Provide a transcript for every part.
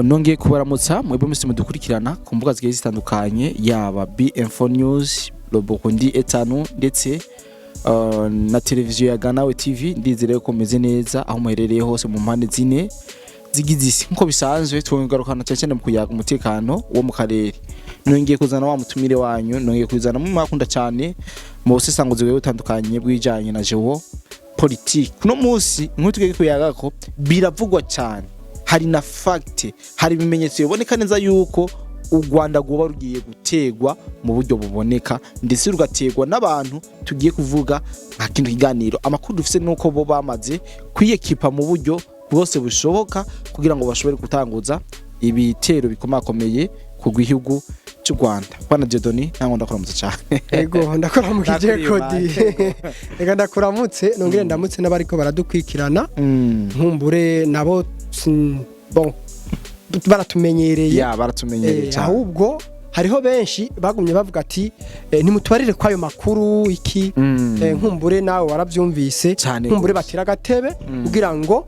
Nongeye kubaramutsa mwebwe mwese mudukurikirana ku mbuga zigiye zitandukanye, yaba BM4 News, Robokondi etanu, ndetse na televiziyo ya Ganawe TV. Ndizere ko meze neza aho muherereye hose mu mpande zine zigize isi. Nkuko bisanzwe, twongarukana cyane cyane mu kuyaga umutekano wo mu karere. Nongeye kuzana wa mutumire wanyu, nongeye kuzana mu mwakunda cyane mu busesanguzi bugiye butandukanye bwijanye na géopolitique. Kuno munsi inkuru tugiye kuyaga ko biravugwa cyane, hari na fact, hari ibimenyetso biboneka neza yuko u Rwanda rwoba rugiye gutegwa mu buryo buboneka, ndetse rugategwa n'abantu tugiye kuvuga nka kino kiganiro. Amakuru dufise nuko bo bamaze kwiyekipa mu buryo bwose bushoboka kugira ngo bashobore gutanguza ibitero bikomakomeye ku gihugu cy'u Rwanda. Bwana Dieudonné, ntango ndakuramutse cyane. Ego, ndakuramukije. Ndakuriye. Kodi, reka ndakuramutse, nongere ndamutse n'abariko baradukwikirana. Nkumbure nabo bon, baratumenyereye. Ya, baratumenyereye cyane. Ahubwo hariho benshi bagumye bavuga ati nimutubarire kwayo makuru iki. Nkumbure nawe waravyumvise. Cyane nkumbure gose. batira agatebe kugira ngo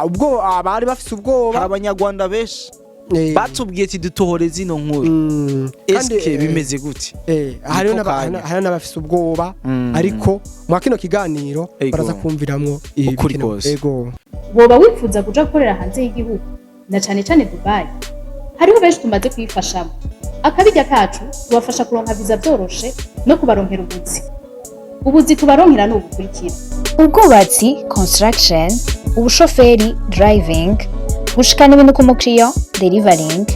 ubwo abari bafise ubwoba. Hari abanyarwanda benshi batubwiye ati dutohore zino nkuru. Kandi, eske bimeze gute? Hariho Niko kanya. hariho n'abafise ubwoba, ariko mwa kino kiganiro baraza kumviramwo Ukuri ibikenewe. kose. Ego. Woba wifuza kuja gukorera hanze y'igihugu, na cane cane Dubai? Hariho benshi tumaze kuyifashamo. Akabirya kacu tubafasha kuronka viza vyoroshe no kubaronkera ubuzi. Ubuzi tubaronkera ni ubukurikira: ubwubatsi, construction, ubushoferi, driving, gushikana ibintu ku mukiriya, delivering,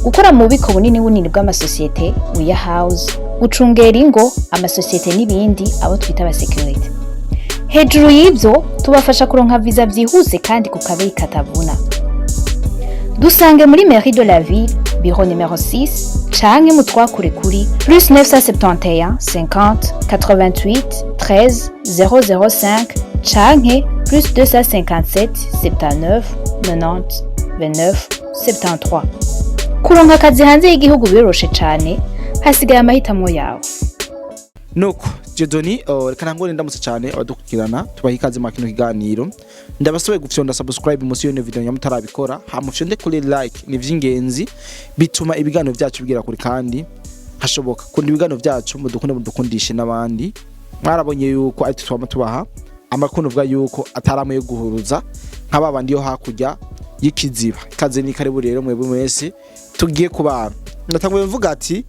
gukora mu bubiko bunini bunini bw'amasosiyete, warehouse, gucungera ingo, amasosiyete n'ibindi, abo twita abasekirite. Hejuru y'ibyo, tubafasha kuronka viza byihuse kandi ku kabeyi katavuna. Dusange muri mairie de la ville, bureau numéro 6, canke mutwakure kuri +971 50 88 13 005 canke +257 79 90 29 73. Kuronka akazi hanze y'igihugu biroroshe cane, hasigaye amahitamo yawe. Nuko Dieudonné, reka ntangure ndamutse cyane abadukurikirana, tubaha ikaze mu kino kiganiro. Ndabasabe gufyonda subscribe munsi y'iyo video nyamutarabikora, hama ufyonde kuri like, ni vy'ingenzi, bituma ibiganiro byacu bigera kure kandi hashoboka. Kunda ibiganiro byacu, mudukunde, mudukundishe n'abandi. Mwarabonye yuko ari twama tubaha amakuru, uvuga yuko atari amwe yo guhuruza nka babandi yo hakurya y'ikiziba. Ikaze ni karibu rero mwebwe mwese tugiye kubana. Ndatanguye mvuga ati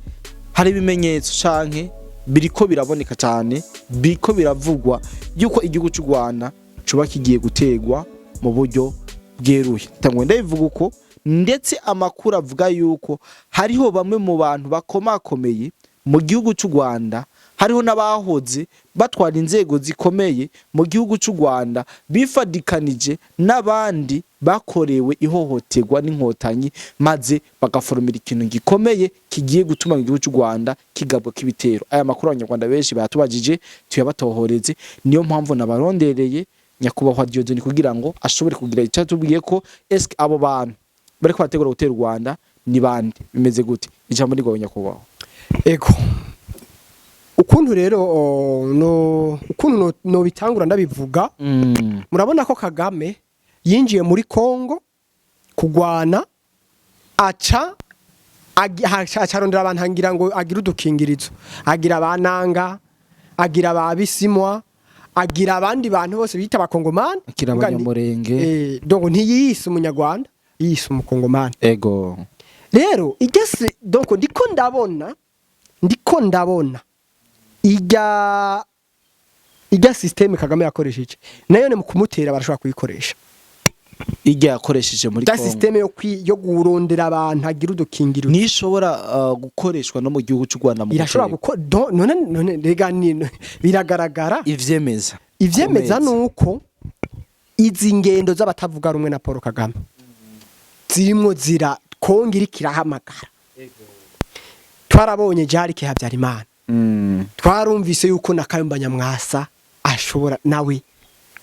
hari ibimenyetso canke biriko biraboneka cyane, biriko biravugwa yuko igihugu cy'u Rwanda cuba kigiye gutegwa mu buryo bweruye. Tanguye ndabivuga uko, ndetse amakuru avuga yuko hariho bamwe mu bantu bakomakomeye mu gihugu cy'u Rwanda, hariho n'abahoze batwara inzego zikomeye mu gihugu cy'u Rwanda, bifadikanije n'abandi bakorewe ihohoterwa n'Inkotanyi, maze bagaforomera ikintu gikomeye kigiye gutuma igihugu cy'u Rwanda kigabwa k'ibitero. Aya makuru abanyarwanda benshi bayatubajije tuyabatohoreze, niyo mpamvu nabarondereye nyakubahwa Dieudonné kugira ngo ashobore kugira icyo atubwiye ko eske abo bantu bariko barategura gutera u Rwanda ni bande, bimeze gute? Ijambo ni rwawe, nyakubahwa. Ego, ukuntu rero no ukuntu no bitangura ndabivuga, murabona ko Kagame yinjiye muri Kongo kugwana, aca aca arondera abantu ngira ngo agire udukingirizo, agira abananga, agira ababisimwa, agira abandi bantu bose bita abakongomani. Agira abanyamurenge. Donc ntiyise umunyarwanda, yise umukongomani. Rero igese, donc ndiko ndabona ijya système Kagame yakoresheje, nayo ni mu kumutera barashobora kuyikoresha. Ijya yakoresheje muri ijya Kongo. Système yo kurondera abantu agira udukingirizo. Nishobora gukoreshwa no mu gihugu cy'u Rwanda mu Irashobora guterwa. gukora. None rega biragaragara. Ivyemeza. Ivyemeza Kumeza. nuko izi ngendo z'abatavuga rumwe na Paul Kagame zirimwo zira Kongo iriko irahamagara. Twarabonye Jarike Habyarimana, twarumvise yuko na Kayumba Nyamwasa ashobora nawe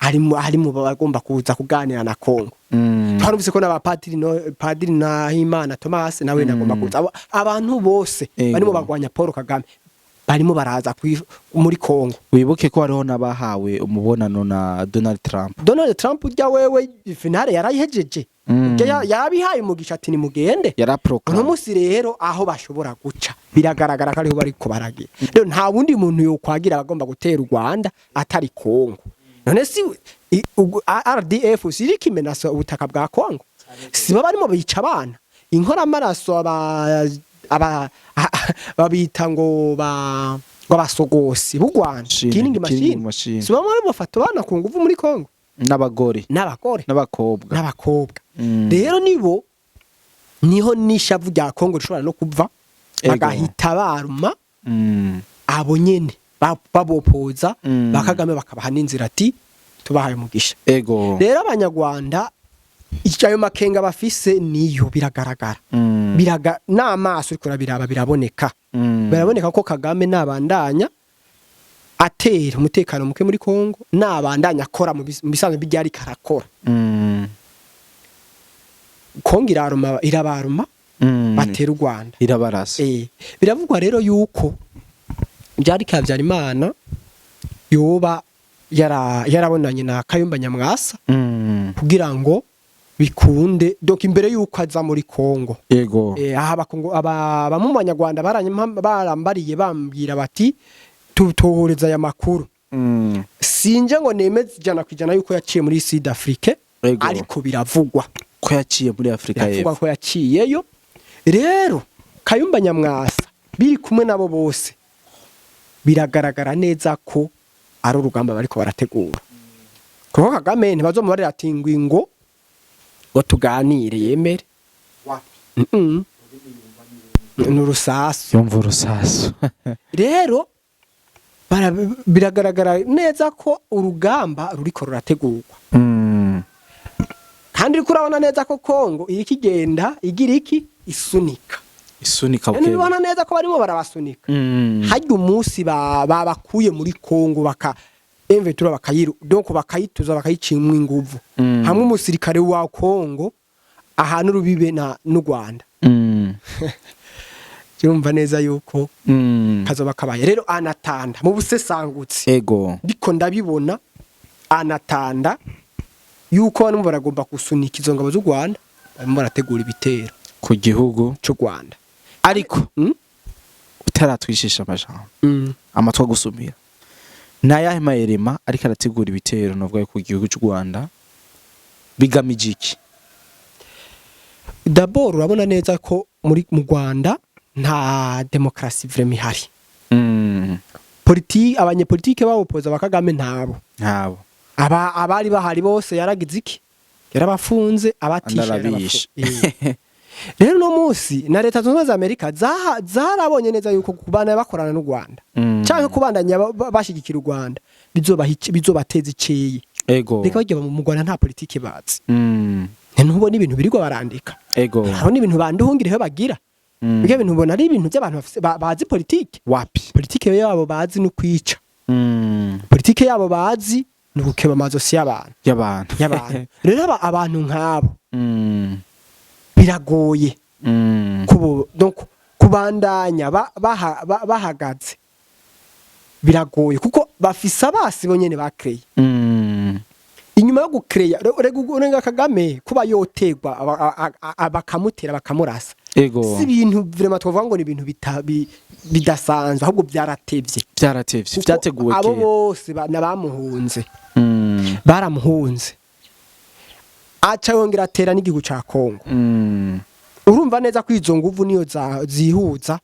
ari mu bagomba kuza kuganira na Kongo. Twarumvise ko n'abapadiri, no Padiri Nahimana Thomas nawe nagomba kuza. Abantu bose barimo bagwanya Paul Kagame. Barimo baraza muri Kongo. Wibuke ko hariho n'abahawe umubonano na Donald Trump. Donald Trump ujya wewe finale yarayihejeje. Ujya yarabihaye umugisha ati nimugende. Uno Yaraproclame. munsi rero aho bashobora guca biragaragara ko ariho bariko baragira. Rero nta wundi muntu yokwagira abagomba gutera u Rwanda atari Kongo. None si RDF siriko imenasa ubutaka bwa Kongo? Sibo barimo bica abana inkoramaraso, aba babita ngo abasogosi b'u Rwanda? Machine, killing killing machine. Machine. Sibo barimo bafata abana ku nguvu muri Kongo? N'abagore. N'abagore. N'abakobwa. N'abakobwa. Rero nibo niho n'ishavu rya Kongo rishobora no kuva, bagahita baruma abo nyene babopoza bakagame, bakabaha n'inzira ati tubahaye umugisha. Rero Abanyarwanda icyo ayo makenga bafise niyo biragaragara. Biraga n'amaso uriko urabiraba, biraboneka. Biraboneka ko Kagame nabandanya atera umutekano muke muri Kongo, nabandanya akora mu bisanzwe bijya ariko arakora, Kongo iraruma, irabaruma, batera u Rwanda. Irabarasa. Biravugwa rero yuko byari Habyarimana yoba yarabonanye na Kayumba Nyamwasa kugira ngo bikunde, donc imbere yuko aza muri Kongo. Aha abakongo aba bamwe mu Banyarwanda barambariye, bambwira bati tutohoreza aya makuru. Sinje ngo nemeze 100% yuko yaciye muri Sud Afrique, ariko biravugwa. Ko yaciye muri Afrika Biravugwa y'Epfo. ko yaciyeyo. Rero Kayumba Nyamwasa biri kumwe nabo bose, biragaragara neza ko ari urugamba bariko barategura, kuko Kagame ntibazomubarira ati ngwingo ngo tuganire yemere. Ni urusasu. Yumva urusasu. Rero biragaragara neza ko urugamba ruriko rurategurwa, kandi uriko urabona neza ko Kongo iriko igenda igira iki, isunika. Isunika. Rero ubona neza ko barimo barabasunika. Harya umunsi babakuye muri Kongo, baka M23 bakayiru, donc bakayituza, bakayicimwa inguvu, hamwe umusirikare wa Kongo ahantu rubibe na n'u Rwanda, cyumva neza yuko kazoba kabaye. Rero anatanda mu busesangutsi, ndiko ndabibona anatanda yuko barimo baragomba gusunika izo ngabo z'u Rwanda, barimo barategura ibitero ku gihugu cy'u Rwanda. Ariko utaratwishisha amajambo, amatwi agusumira, ni ayahe mayerema ariko arategura ibitero navuga ku gihugu cy'u Rwanda? Bigamije iki? D'abord urabona neza ko muri mu Rwanda nta demokarasi vraiment ihari. Abanyepolitike bawopoza ba Kagame ntabo. Ntabo. Aba abari bahari bose yaragize iki, yarabafunze, abatisha. Andarabishe. Yarabafunze. Rero no munsi na Leta Zunze Ubumwe za Amerika zarabonye neza yuko kubana bakorana n'u Rwanda canke kubandanya bashigikira u Rwanda bizobateza iceye. Reka bajya mu Rwanda nta politike bazi. Ntubona ibintu birirwa barandika? Urabona ibintu banduhungireho bagira? Ibyo bintu ubona ari ibintu by'abantu bazi politike? Wapi. Politike yabo bazi ni ukwica. Politike yabo bazi ni ugukeba amazosi y'abantu. Y'abantu. Y'abantu. Rero abantu nk'abo biragoye donc kubandanya bahagaze biragoye, kuko bafise abasi bonyene bakreye. Inyuma yo gukereya rega Kagame kuba yotegwa bakamutera, bakamurasa, si ibintu vraiment twovuga ngo ni ibintu bidasanzwe, ahubwo byaratevye. Byaratevye. Kuko Byateguwe abo kera. bose n'abamuhunze, baramuhunze, aca yongera atera n'igihugu ca Kongo. Urumva neza ko izo nguvu niyo zihuza,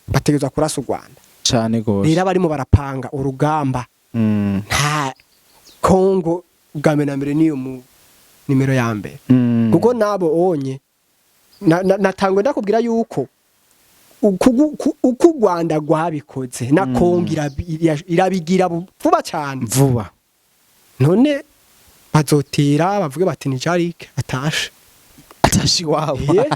bategerezwa kurasa u Rwanda. Cane gose. Rero abarimo barapanga urugamba, nta Kongo bwa mbere na mbere niyo mu nimero ya mbere, kuko nabo onye natangwe ndakubwira yuko uko u Rwanda rwabikoze na Kongo irabigira vuba cyane. Vuba. None bazotera bavuge bati ni Jarike atashe. Atashi iwabo.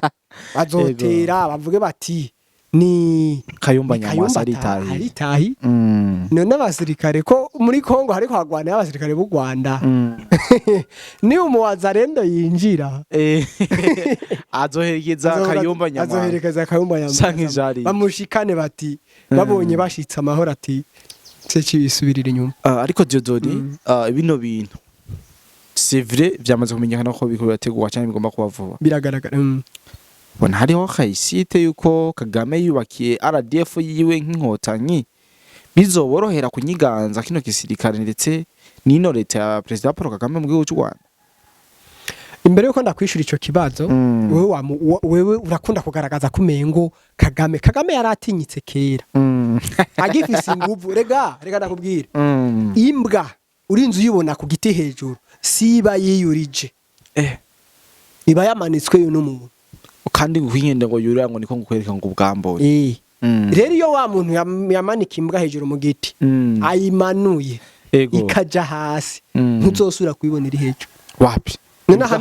Bazotera bavuge bati Ni Kayumba ni Nyamwasa Kayumba aritahiye. Aritahi. None abasirikare ko muri Kongo hariko hagwana abasirikare b'u Rwanda, ni umuwazarendo yinjira, azoherekeza Kayumba Nyamwasa. Azoherekeza Kayumba Nyamwasa. Canke Jari. Bamushikane bati babonye bashitse amahoro, ati se kibisubirira inyuma. Ah, ariko Dieudonné, bino bintu, c'est vrai, vyamaze kumenyekana ko biriko birategurwa canke bigomba kuba vuba. Biragaragara. Bona hariho réussite yuko Kagame yubakiye RDF yiwe nk'inkotanyi, bizoborohera kunyiganza kino gisirikare ndetse n'ino leta ya Perezida Paul Kagame mu gihugu cy'u Rwanda? Imbere yuko ndakwishura ico kibazo, wewe wewe urakunda kugaragaza ko umengo Kagame yaratinyitse kera agifise inguvu. Rega ndakubwira, imbwa urinze uyibona ku giti hejuru siba yiyurije, iba yamanitswe n'umuntu. Kandi ngwinkende ngo yurira ngo niko ngukwereka ngo ubwambure. Rero iyo wa muntu yamanika imbwa hejuru mu giti, ayimanuye, ikaja hasi, ntuzosubira kuyibona iri hejuru. Wapi. None aha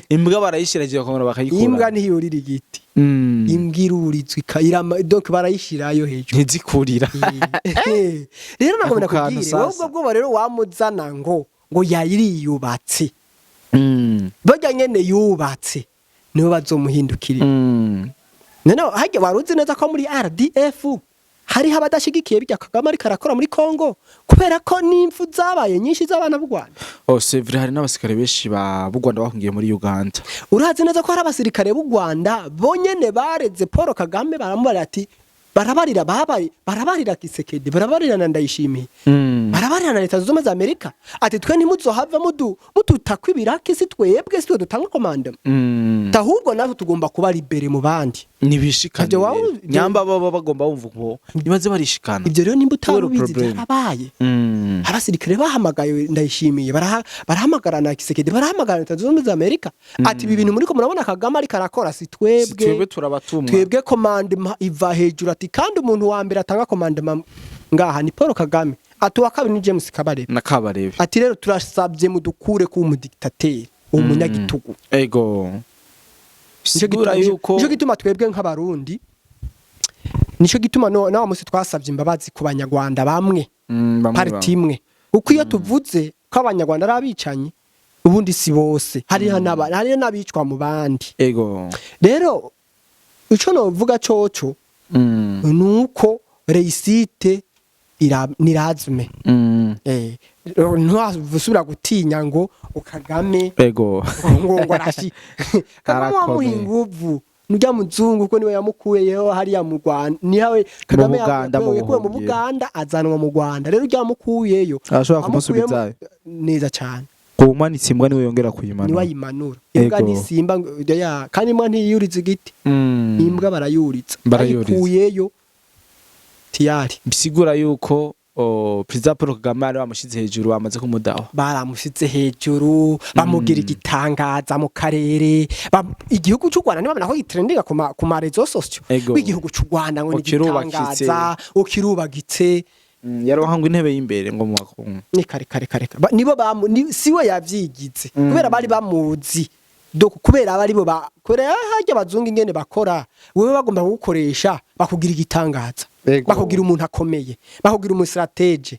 Imbwa barayishiragira bakongera bakayikura. Imbwa ntiyurira igiti. Imbwa irurizwa donc barayishirayo hejuru. Ntizikurira. Rero nagomba Ako kantu nakubwire sasa. wowe, ubwo bwoba rero wamuzana ngo yayiriyubatse, barya nyene yubatse nibo bazomuhindukirira. None harya wari uzi neza ko muri RDF hariho abadashigikiye bijya Kagame ariko arakora muri Congo, kubera ko n'impfu zabaye nyinshi z'abana b'u Rwanda? Oh, c'est vrai, hari n'abasirikare benshi ba b'u Rwanda bahungiye muri Uganda. Urazi neza ko hari abasirikare b'u Rwanda bonyene bareze Paul Kagame, baramubarira ati barabarira babaye, barabarira Tshisekedi, barabarira na Ndayishimiye, barabarira na Leta Zunze Ubumwe za Amerika ati twe ntimuzohava mudutakwa ibiraki, si twebwe, si twe dutanga commandement, ahubwo natwe tugomba kuba libéré mu bandi. Nibishikane. Ivyo Rero. Nyamba baba bagomba bumva uko nibaze barishikana. Ibyo rero nimba Kubera utabizi, problème. byarabaye. Abasirikare bahamagaye Ndayishimiye, barahamagara na Tshisekedi, barahamagara na Leta Zunze Ubumwe za Amerika ati ibi bintu muriko murabona Kagame ariko arakora si Si twebwe, twebwe. turabatumwa. Twebwe commandement iva hejuru, ati kandi umuntu wa mbere atanga commandement ngaha ni Paul Kagame, ati uwa kabiri ni James Kabarebe. Na Kabarebe. Ati rero turasabye mudukure ku umudiktateri, umunyagitugu. Ego. Nico Sigura yuko nico gituma twebwe nk'Abarundi, nico gituma no nawa musi twasabye imbabazi ku Banyarwanda bamwe, Bamwe parti bamwe. imwe, kuko iyo tuvuze ko Abanyarwanda ari abicanyi, ubundi si bose, hariho hariho n'abicwa mu bandi. Rero ico novuga coco nuko réussite nirazme. Ntiwasubira gutinya ngo Kagame ngo arashi Kagame wamuha Arakomeye. inguvu nujya muzungu, ko niwe yamukuyeho hariya mu Rwanda, niwe Kagame Buganda, mu yakuye mu buhungiro. Buganda azanwa mu Rwanda. Rero ujya mukuyeyo Arashobora kumusubizayo. neza cyane. Kumanitse imbwa niwe yongera kuyimanura. Niwe ayimanura imbwa. Ni simba ya kandi imbwa ntiyuriza igiti. Imbwa barayuritsa. Barayuriza. Bayikuyeyo tiyari. Bisigura yuko Perezida Paul Kagame ari bamushyize hejuru, bamaze kumudaho. Baramushyize hejuru, bamugira igitangaza mu karere. Igihugu cy'u Rwanda ntibabona ko gitrendinga ku ma réseaux sociaux? Igihugu cy'u Rwanda ngo ni Ukirubakitse. igitangaza, ukirubagitse. Yaronka ngo intebe y'imbere ngo mu makungu. Ni kare kare kare kare. Nibo siwe yavyigize, kubera bari bamuzi. Donc kubera abari bo kubera harya abazungu ingene bakora, wewe bagomba kugukoresha, bakugira igitangaza, bakugira umuntu akomeye, bakugira umu stratège.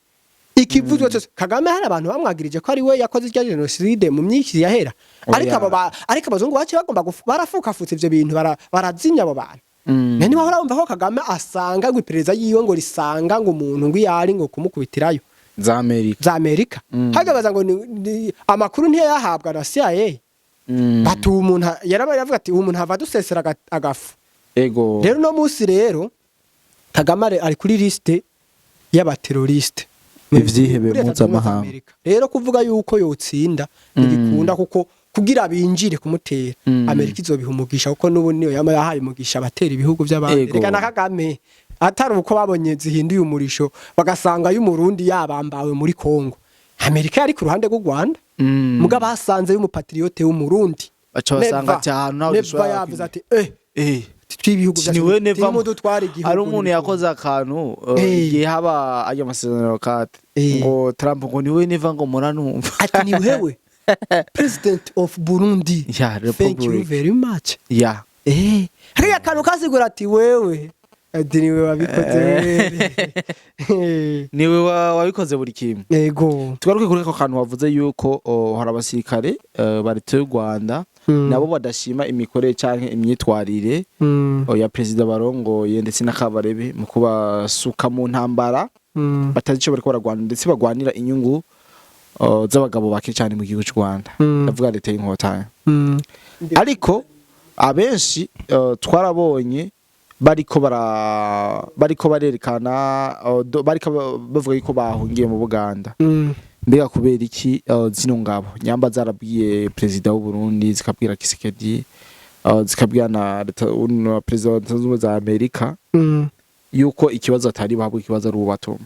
Ikivuzwe cyose Kagame, hari abantu bamwagirije ko ari we yakoze irya génocide mu myinshi yahera. Oya. Ariko abo ariko abazungu bace bagomba barafukafutse ivyo bintu, barazimya abo bantu. Nani wahora wumva ko Kagame asanga ngo iperereza yiwe ngo risanga ngo umuntu ngo iyari ngo kumukubitirayo? Za Amerika. Za Amerika. Hagabaza ngo amakuru ntiyayahabwa na CIA. Bati uwo muntu yarabaye avuga ati uwo muntu hava dusesera agafu. Rero no munsi rero Kagame ari kuri liste y'aba terroristes. Ivyihebe Muri Leta Zunze Ubumwe za mpuzamahanga. Amerika. Rero kuvuga yuko yotsinda ntibikunda, kuko kugira binjire kumutera, Amerika izobiha umugisha, kuko n'ubu niyo yama yahaye umugisha abatera ibihugu by'abandi. Reka na Kagame atari uko babonye zihinduye umurisho, bagasanga y'Umurundi yabambawe muri Kongo, Amerika yari ku ruhande rw'u Rwanda. Muga basanze y'umu patriote w'Umurundi. Baca basanga Neva. ati ahantu ntaho Neva dushobora yavuze ati tw'ibihugu Ni we Neva dutwara igihugu. Hari umuntu yakoze akantu igihe haba ayo masezerano kate ngo Trump ngo ni we Neva ngo muranumva. Ati ni wewe President of Burundi, Yeah, thank you Republic. very much. Ya. Hariya akantu kasigura ati wewe Ati niwe wabikoze wewe. Niwe wabikoze buri kimwe. Yego. Tugaruke kuri ako kantu wavuze yuko hari abasirikare ba leta y'u Rwanda nabo badashima imikorere canke imyitwarire ya perezida barongoye ndetse n'akabarebe mu kubasuka mu ntambara batazi ico bariko baragwana, ndetse bagwanira inyungu z'abagabo bake cyane mu gihugu cy'u Rwanda. Ndavuga leta y'Inkotanyi. Ariko abenshi twarabonye bariko barerekana bariko bavuga yuko bahungiye mu Buganda. Mbega kubera iki zino ngabo nyamba zarabwiye perezida w'u Burundi, zikabwira Tshisekedi, zikabwira na leta na perezida wa Leta Zunze Ubumwe za Amerika yuko ikibazo atari bahabwa, ikibazo ari ubatuma,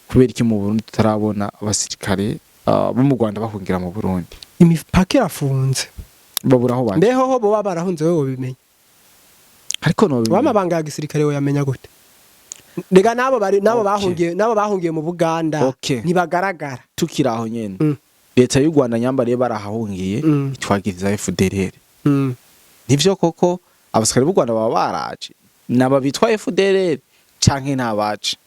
kubera iki mu Burundi tutarabona abasirikare bo mu Rwanda bahungira mu Burundi? Imipaka irafunze. Babura aho baje. Mbeho ho boba barahunze, wowe wobimenya? Ariko no Wamabanga ya gisirikare woyamenya gute? Rega nabo bari nabo bahungiye mu Buganda ntibagaragara. Tukiri aho nyene, leta y'u Rwanda nyamba rero barahahungiye, itwagiriza FDLR. Nivyo koko abasirikare b'u Rwanda baba baraje naba bitwa FDLR canke ntabaje?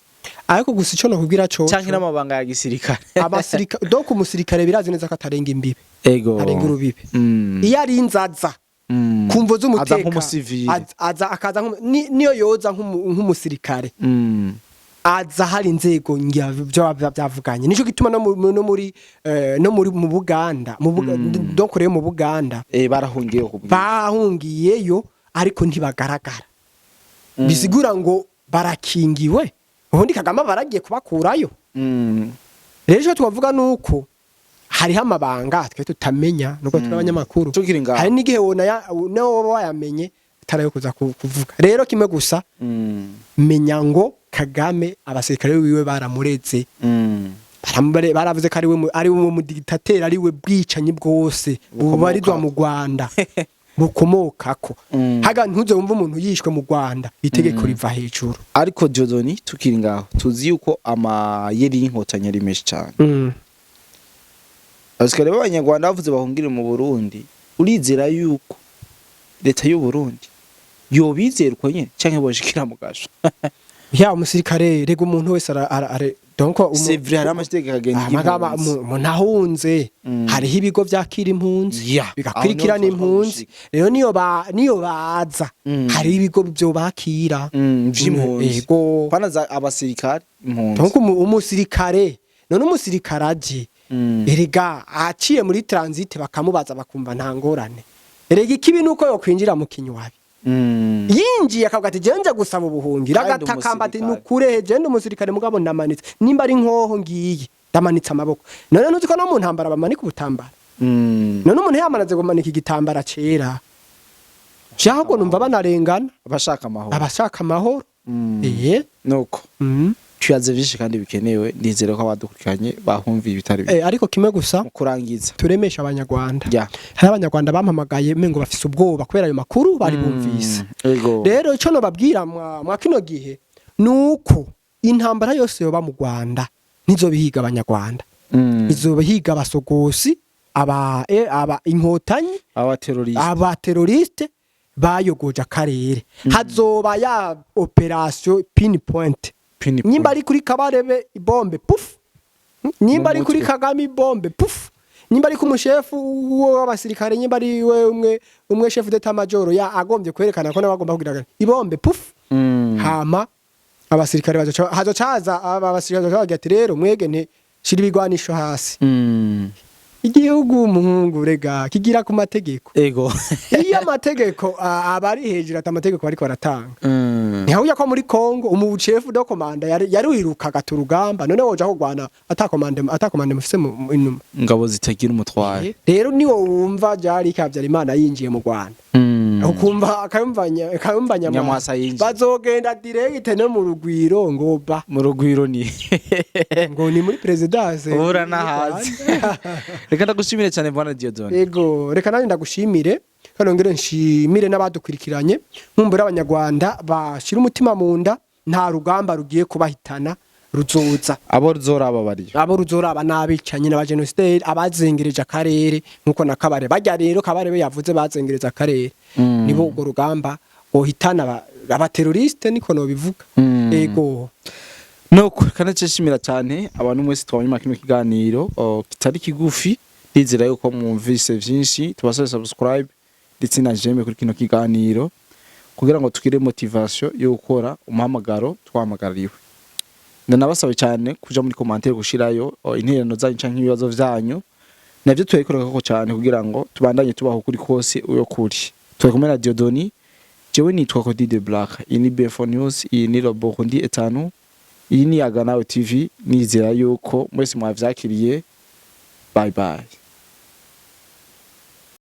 Ariko gusa ico nokubwira co Canke n'amabanga ya gisirikare? Abasirikare, donc umusirikare birazi neza ko atarenga imbibe, arenga urubibe. Iyo ari inzaza kumvo Aza z'umutekano, nk'umusivili. Aza akaza niyo yoza nk'umusirikare, aza hari inzego ngira byo byavuganye. Nico gituma no muri mu Buganda donc rero mu Buganda Barahungiye ku bwinshi. Bahungiyeyo ariko ntibagaragara, bisigura ngo barakingiwe. Ubundi Kagame baragiye kubakurayo. Rero icyo twavuga nuko hariho amabanga twe tutamenya nubwo turi abanyamakuru. Tukiri ngaho. Hari n'igihe wona nawe woba wayamenye atari kuza kuvuga. Rero kimwe gusa, menya ngo Kagame abasirikare biwe baramureze. Baravuze ko ari we mu dictateur, ari we bwicanyi bwose bubarizwa mu Rwanda bukomokako. Haga ntuze wumva umuntu yishwe mu Rwanda, itegeko riva hejuru. Ariko Dieudonné, tukiri ngaho, tuzi yuko amayeri y'Inkotanyi ari menshi cyane. Abasirikare b'Abanyarwanda bavuze bahungire mu Burundi, urizera yuko leta y'u Burundi yobizera uko nyene canke boshikira mu gasho? Ya, umusirikare rega umuntu wese ara donc C'est vrai, hari amategeko agenga amagaba impunzi. Umuntu ahunze, hariho ibigo vyakira impunzi, bigakurikirana Aho niho impunzi. Rero niyo baza, hariho ibigo vyo bakira vy'impunzi. Yego. Kwana za abasirikare, impunzi. Donc umusirikare, none umusirikare aje, erega aciye muri transit bakamubaza bakumva nta ngorane. Erega ikibi nuko yokwinjira mu kinywabi. Yinjiye akavuga ati: "Jenje gusaba ubuhungiro." Kandi Agatakamba ati: umusirikare. "Nukurehe, je ndi umusirikare, mugabo ndamanitse, nimba ari nkoho ngiye ndamanitse amaboko." None ntuzi ko no mu ntambara bamanika ubutambara? None umuntu yamanaze kumanika igitambara cera, ahubwo numva banarengana. Abashaka amahoro. Abashaka amahoro. Eh. Nuko tuyaze vyinshi kandi bikenewe, ndizera ko abadukurikiranye bahumviye ibitari bike. Eh, ariko kimwe gusa, Mu kurangiza, turemesha Abanyarwanda. Hari Abanyarwanda bampamagaye mengo bafise ubwoba kubera ayo makuru bari bumvise. Rero ico nobabwira mwa kino gihe nuko intambara yose yoba mu Rwanda ntizobihiga Abanyarwanda, izobihiga abasogosi, aba Inkotanyi, Abateroriste. Abateroriste bayogoje akarere. Hazoba ya opération pinpoint. Pinpoint. Nimba ari kuri Kabarebe, ibombe puf. Nimba ari Mu kuri mutwe. Kagame, ibombe puf. Nimba ari ku mushefu w'abasirikare, nimba ari we umwe umwe chef d'état major ya agombye kwerekana ko nawe agomba kugira ibombe puf. Hama abasirikare bazoca hazocaza aba basirikare bazoca bagira ati: "Rero mwege nti shira ibigwanisho hasi." Igihugu, umuhungu, rega kigira ku mategeko. Iyo amategeko aba ari hejuru, ati amategeko bariko baratanga. Ntihawuya ko muri Congo umu chef de commande yari wirukaga turugamba, none woja kurwana ata commande, ata commande mufise inyuma? Ingabo zitagira umutware. Rero niwo wumva Jari Habyarimana yinjiye mu Rwanda, ukumva Kayumba Nyamwasa yinjiye. Bazogenda direct no mu Rugwiro ngo ba Mu Rugwiro ni ngo ni muri présidence. Ubura nahazi. Reka ndagushimire cyane, bwana Dieudonné. Yego, reka nanjye ndagushimire kandi ngere nshimire n'abadukurikiranye. Nkumbura Abanyarwanda bashira umutima mu nda, nta rugamba rugiye kubahitana ruzoza. Abo ruzoraba bariyo. Abo ruzoraba n'abicanyi n'abajenosideri abazengereje akarere, nkuko na Kabare bajya. Rero Kabare yavuze bazengereza akarere, nibo urwo rugamba. Bohitana aba terroristes, niko nobivuga. Ego. Nuko kandi nshimira cyane abantu mwese twabonye kino kiganiro kitari kigufi. Ndizera yuko mwumvise vyinshi. Tubasabe subscribe ndetse na j'aime kuri kino kiganiro kugira ngo tugire motivation yo gukora umuhamagaro twahamagaririwe. Ndanabasabe cyane kuja muri commentaire gushirayo intererano zanyu canke ibibazo vyanyu, navyo turabikorera cyane kugira ngo tubandanye tubaho kuri kose uyo kuri. Turi kumwe na Dieudonné, jewe nitwa Cody de Black. Iyi ni B4 News, iyi ni Robo Ndi etanu, iyi ni Yaga Nawe TV. Nizera yuko mwese mwavyakiriye. Bye bye.